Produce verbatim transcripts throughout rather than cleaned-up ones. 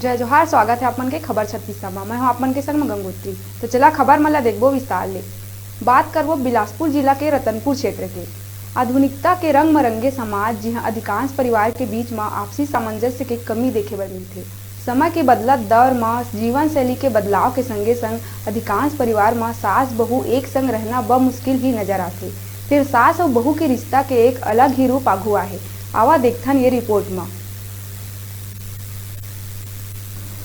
जय जोहार, स्वागत हे आप मन के खबर छत्तीसा म। मैं हूं आप मन के संग म गंगोत्री। तो चला खबर मन ला देखबो विस्तार ले। बात करबो बिलासपुर जिला के रतनपुर क्षेत्र के। आधुनिकता के रंग म रंगे समाज, जिहां अधिकांश परिवार के बीच म आपसी सामंजस्य के कमी देखे बर मिलथे। समय के बदलत दौर म जीवन शैली के बदलाव के संगे-संग अधिकांश परिवार म सास बहू एक संग रहना ब मुश्किल ही नजर आथे। फेर सास अउ बहू के रिश्ता के एक अलग ही रूप आघू आहे। आवा देखथन ये रिपोर्ट म।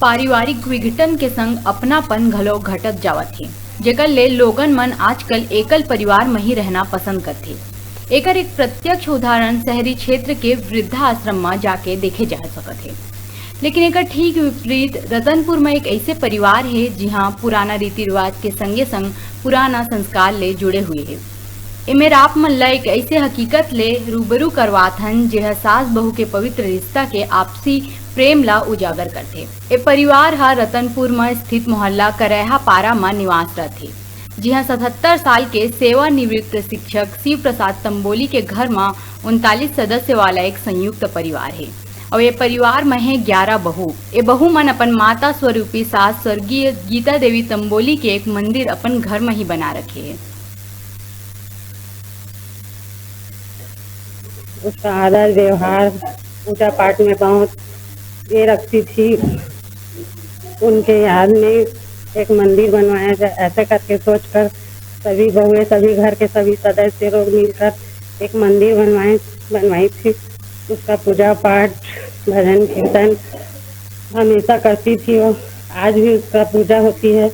पारिवारिक विघटन के संग अपनापन घलो घटत जावत हे, जेकर ले लोगन मन आजकल एकल परिवार म ही रहना पसंद करथे। एकर एक प्रत्यक्ष उदाहरण शहरी क्षेत्र के वृद्धाश्रम म जाके देखे जा सकत हे। लेकिन एकर ठीक विपरीत रतनपुर म एक ऐसे परिवार हे, जिहां पुराना रीति रिवाज के संगे-संग पुराना संस्कार ले जुड़े हुए हे। एमेर आप मन ला एक ऐसे हकीकत ले रूबरू करवात हन, जेह सास बहू के पवित्र रिश्ता के आपसी प्रेम ला उजागर करथे। ए परिवार ह रतनपुर म स्थित मोहल्ला करैहा पारा म निवासरत हे, जिहां सतहत्तर साल के सेवानिवृत्त शिक्षक शिव प्रसाद तंबोली के घर म उनतालीस सदस्य वाला एक संयुक्त परिवार हे। अउ ए परिवार म हे ग्यारह बहू। ए बहू मन अपन माता स्वरूपी सास स्वर्गीय गीता देवी तंबोली के एक मंदिर अपन घर म ही बना रखे हे। उसका आदर व्यवहार, पूजा पाठ में बहुत ये रखती थी। उनके याद में एक मंदिर बनवाया जाए, ऐसे करके सोचकर सभी बहुएं, सभी घर के सभी सदस्य लोग मिलकर एक मंदिर बनवाए, बनवाई थी। उसका पूजा पाठ, भजन कीर्तन हमेशा करती थी वो। आज भी उसका पूजा होती है।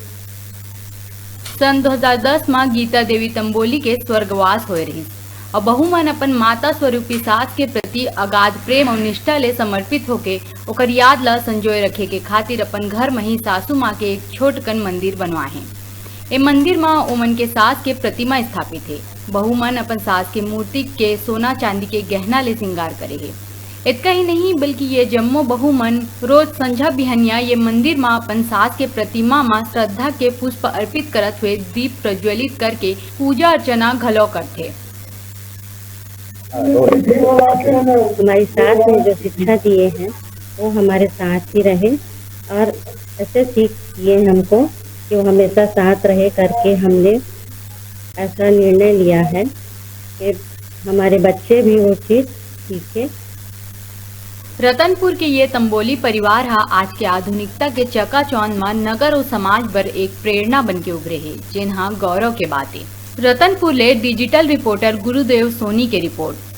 सन दो हज़ार दस म गीता देवी तंबोली के स्वर्गवास होए रहिस। अउ बहू मन अपन माता स्वरूपी सास के प्रति अगाध प्रेम अउ निष्ठा ले समर्पित होके ओकर याद ल संजोए रखे के खातिर अपन घर म ही सासू मां के एक छोटकन मंदिर बनवाए हे। ए मंदिर म ओमन के सास के प्रतिमा स्थापित हे। बहू मन अपन सास के मूर्ति के सोना चांदी के गहना ले श्रृंगार करे हे। इतका ही नहीं, बल्कि ये जम्मो बहू मन रोज संझा बिहनिया ये मंदिर म अपन सास के प्रतिमा म श्रद्धा के पुष्प अर्पित करत हुए दीप प्रज्वलित करके पूजा अर्चना घलो करथे। हमारी सास ने जो शिक्षा दिए हैं, वो हमारे साथ ही रहे और ऐसे सीख दिए हमको कि वो हमेशा साथ रहे करके हमने ऐसा निर्णय लिया है कि हमारे बच्चे भी वो चीज सीखे। रतनपुर के ये तंबोली परिवार ह आज के आधुनिकता के चकाचौंध म नगर अउ समाज बर एक प्रेरणा बन के उभरे हे, जेन ह गौरव के बात ए। रतनपुर ले डिजिटल रिपोर्टर गुरुदेव सोनी के रिपोर्ट।